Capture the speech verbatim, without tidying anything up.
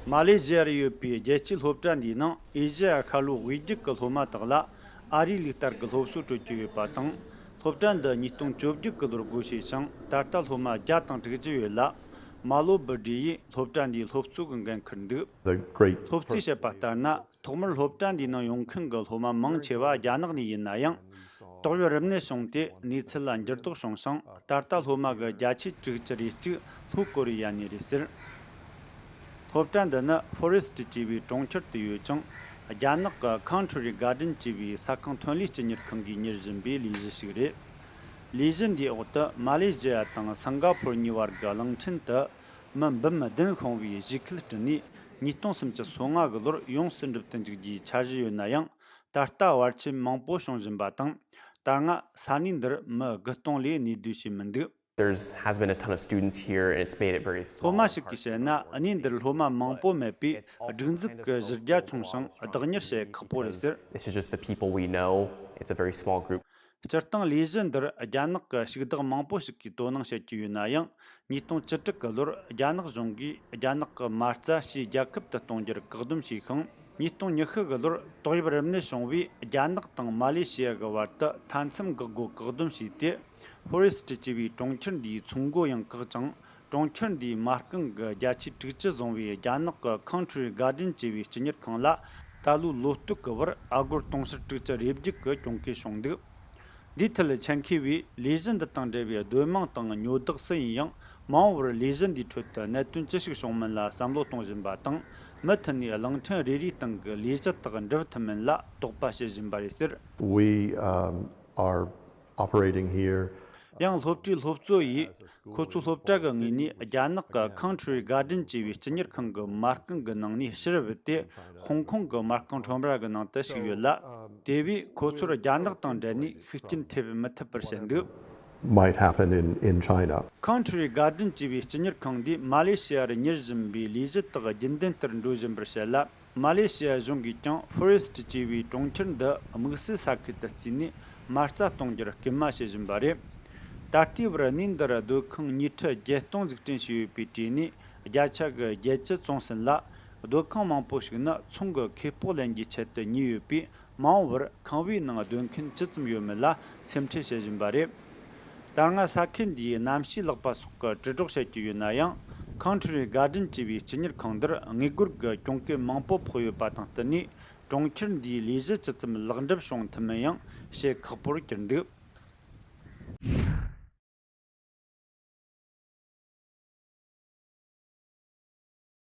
མ་ལེ་ཞི་ཡར་ཡོད་པའི་རྒྱལ་སྤྱིའི་སློབ་གྲྭ་འདིའི་ནང་ཨེ་ཤ་ཡ་ཤར་ལྷོ་དབུས་རྒྱུད་ཀྱི་སློབ་མ་དག་ལ་ཨ་རིའི་ལུགས་ལྟར་གྱི་སློབ་གསོ་སྤྲོད་ཀྱི་ཡོད་པ་དང་། སློབ་གྲྭ་འདི་ཉིས་སྟོང་བཅོ་བརྒྱད་ཀྱི་ལོར་སྒོ་ཕྱེ་ཞིང་། ད་ལྟ་སློབ་མ་བརྒྱ་དང་དྲུག་ཅུ་ཡོད་ལ། མ་ལོ་བུ་སྒྲེ་ཡིས་སློབ་གྲྭ་འདིའི་སློབ་གཙོ་གི་འགན་འཁུར་འདུག། The great སློབ་གཙོས་བཤད་པ་ལྟར་ན། ཐོག་མར་སློབ་གྲྭ་འདིའི་ནང་ཡོང་མཁན་གྱི་སློབ་མ་མང་ཆེ་བ་རྒྱ་ནག་ནས་ཡིན་ན་ཡང་། ཏོག་དབྱིབས་རིམས་ནད་བྱུང་སྟེ་གནས་ཚུལ་ལ་འགྱུར་ལྡོག་བྱུང་ཞིང་། ད་ལྟ་སློབ་མ་གི་བརྒྱ་ཆའི་དྲུག་ཅུ་རེ་གཅིག་ལྷོ་ཀོ་རི་ཡ་ནས་རེད་ཟེར། སློབ་གྲྭ་འདི་ནི་ཧྥོ་རེ་སི་ཊི་ཅེས་པའི་གྲོང་ཁྱེར་དུ་ཡོད་ཅིང་། རྒྱ་ནག་གི་ཁང་ཁྲུ་རི་གྷར་ཌེན་ཅེས་པའི་ས་ཁང་ཐོན་ལས་སྤྱི་གཉེར་ཁང་གིས་གཉེར་བཞིན་པའི་ལས་གཞི་ཞིག་རེད། ལས་གཞི་འདིའི་འོག་ཏུ་མ་ལེ་ཞི་ཡ་དང་སིང་ག་ཕོར་གཉིས་བར་གྱི་གླིང་ཕྲན་དུ་མི་འབུམ་བདུན་ཤོང་བའི་གཞིས་ཁུལ་བསྐྲུན་ནས། ཉིས་སྟོང་སུམ་ཅུ་སོ་ལྔ་གི་ལོར་ཡོངས་སུ་འགྲུབ་ཏུ་འཇུག་རྒྱུའི་འཆར་གཞི་ཡོད་ན་ཡང་། ད་ལྟ་བར་ཆད་མང་པོ་བྱུང་བཞིན་པ་དང་། ད་སྔ་ས་གནས་འདིར་མི་དགུ་སྟོང་ལས་གནས་སྡོད་བྱས་མི་འདུག། There's has been a ton of students here, and it's made it very slow. སློབ་མ་ཞིག་གིས་བཤད་ན། གནས་འདིར་སློབ་མ་མང་པོ་མེད་པས་སྒྲིག་འཛུགས་ཀྱི་གཞི་རྒྱ་ཆུང་ཞིང་བདག་གཉེར་བྱེད་ཁག་པོ་རེད་ཟེར། This is just the people we know. It's a very small group. སྤྱིར་བཏང་ལས་གཞི་འདིར་རྒྱ་ནག་གི་ཕྱུག་བདག་མང་པོ་ཞིག་གིས་དོ་སྣང་བྱེད་ཀྱི་ཡོད་ན་ཡང་། ཉིས་སྟོང་བཅུ་དྲུག་གི་ལོར་རྒྱ་ནག་གཞུང་གིས་རྒྱ་ནག་གི་མ་རྩ་ཕྱིའི་རྒྱལ་ཁབ་ཏུ་གཏོང་རྒྱུར་བཀག་སྡོམ་བྱས་ཤིང་། ཉིས་སྟོང་ཉི་ཤུ་གི་ལོར་ཏོག་དབྱིབས་རིམས་ནད་བྱུང་བས་རྒྱ་ནག་དང་མ་ལེ་ཤི་ཡ་གི་བར་དུ་མཐའ་མཚམས་འགག་སྒོ་བཀག་སྡོམ་བྱས་ཏེ། ཧྥོ་རེ་སི་ཊི་ཅེས་པའི་གྲོང་ཁྱེར་འདིའི་ཚོང་སྒོ་ཡང་བཀག་ཅིང་། གྲོང་ཁྱེར་འདིའི་མ་རྐང་གི་བརྒྱ་ཆའི་དྲུག་ཅུ་བཟུང་བའི་རྒྱ་ནག་གི་ཁང་ཁྲུ་རི་གྷར་ཌེན་ཅེས་པའི་སྤྱི་གཉེར་ཁང་ལ་ད་ལོའི་ལོ་སྟོད་ཀྱི་བར་ཨ་སྒོར་དུང་ཕྱུར་དྲུག་ཅུ་རེ་བརྒྱད་ཀྱི་གྱོང་གུན་བྱུང་འདུག། འདིའི་ཐད་ཆེད་མཁས་པས་ལས་གཞི་འདི་དང་འབྲེལ་བའི་སྡོད་དམངས་དང་ཉོ་བདག་སུ་ཡིན་ཡང་། མ་འོངས་པར་ལས་གཞི་འདིའི་ཁྲོད་དུ་གནད་དོན་ཅི་ཞིག་བྱུང་མིན་ལ་བསམ་བློ་གཏོང་བཞིན་པ་དང་། མུ་མཐུད་ནས་གླིང་ཕྲན་རེ་རེའི་སྟེང་གི་ལས་གཞི་དག་འགྲུབ་ཐུབ་མིན་ལ་དོགས་པ་བྱེད་བཞིན་པ་རེད་ཟེར། We, um, are operating here. ཡང་སློབ་གྲྭའི་སློབ་གཙོ་ཡིས། ཁོ་ཚོའི་སློབ་གྲྭ་གི་ངོས་ནས་རྒྱ་ནག་གི་ཁང་ཁྲུ་རི་གྷར་ཌེན་ཅེས་པའི་སྤྱི་གཉེར་ཁང་གི་མ་རྐང་གི་ནང་ནས་ཕྱིར་བུད་དེ། ཧོང་ཀོང་གི་མ་རྐང་ཁྲོམ་ར་གི་ནང་དུ་ཞུགས་ཡོད་ལ། དེ་བས་ཁོ་ཚོར་རྒྱ་ནག་དང་འབྲེལ་ནས་ཤུགས་རྐྱེན་ཐེབས་མི་ཐུབ་པར་བཤད་འདུག། Might happen in, in China. ཁང་ཁྲུ་རི་གྷར་ཌེན་ཅེས་པའི་སྤྱི་གཉེར་ཁང་འདིས་མ་ལེ་ཤི་ཡར་གཉེར་བཞིན་པའི་ལས་གཞི་དག་རྒྱུན་ལྡན་ལྟར་འགྲོ་བཞིན་པར་བཤད་ལ། མ་ལེ་ཤི་ཡ་གཞུང་གིས་ཀྱང་ཧྥོ་རེ་སི་ཊི་ཅེས་པའི་གྲོང་ཁྱེར་འདི་དམིགས་བསལ་ས་ཁུལ་དུ་བརྩིས་ནས་མ་རྩ་གཏོང་རྒྱུར་སྐུལ་མ་བྱེད་བཞིན་པ་རེད། ད་ལྟའི་བར་གནས་འདིར་སྡོད་ཁང་ཉིས་ཁྲི་བརྒྱད་སྟོང་འཛུགས་སྐྲུན་བྱས་ཡོད་པའི་གྲས་ནས་བརྒྱ་ཆ་གི་བརྒྱད་ཅུ་བཙོང་ཟིན་ལ། སྡོད་ཁང་མང་པོ་ཞིག་ནི་ཚོང་གི་ཁེ་སྤོགས་ལེན་རྒྱུའི་ཆེད་དུ་ཉོས་ཡོད་པས། མ་འོངས་པར་ཁང་བའི་ནང་སྡོད་མཁན་ཇི་ཙམ་ཡོད་མེད་ལ་སེམས་ཁྲལ་བྱེད་བཞིན་པ་རེད། ད་སྔ་ས་ཁུལ་འདིའི་གནམ་གཤིས་ལེགས་པ་སོགས་ཀྱིས་དྲིལ་སྒྲོག་བྱེད་ཀྱི་ཡོད་ན་ཡང་། ཁང་ཁྲུ་རི་གྷར་ཌེན་ཅེས་པའི་སྤྱི་གཉེར་ཁང་འདིར་དངུལ་སྒོར་གྱི་གྱོང་གུན་མང་པོ་ཕོག་ཡོད་པ་དང་བསྟུན་ནས། གྲོང་ཁྱེར་འདིའི་ལས་གཞི་ཇི་ཙམ་ལེགས་འགྲུབ་བྱུང་ཐུབ་མིན་ཡང་བཤད་ཁག་པོར་གྱུར་འདུག།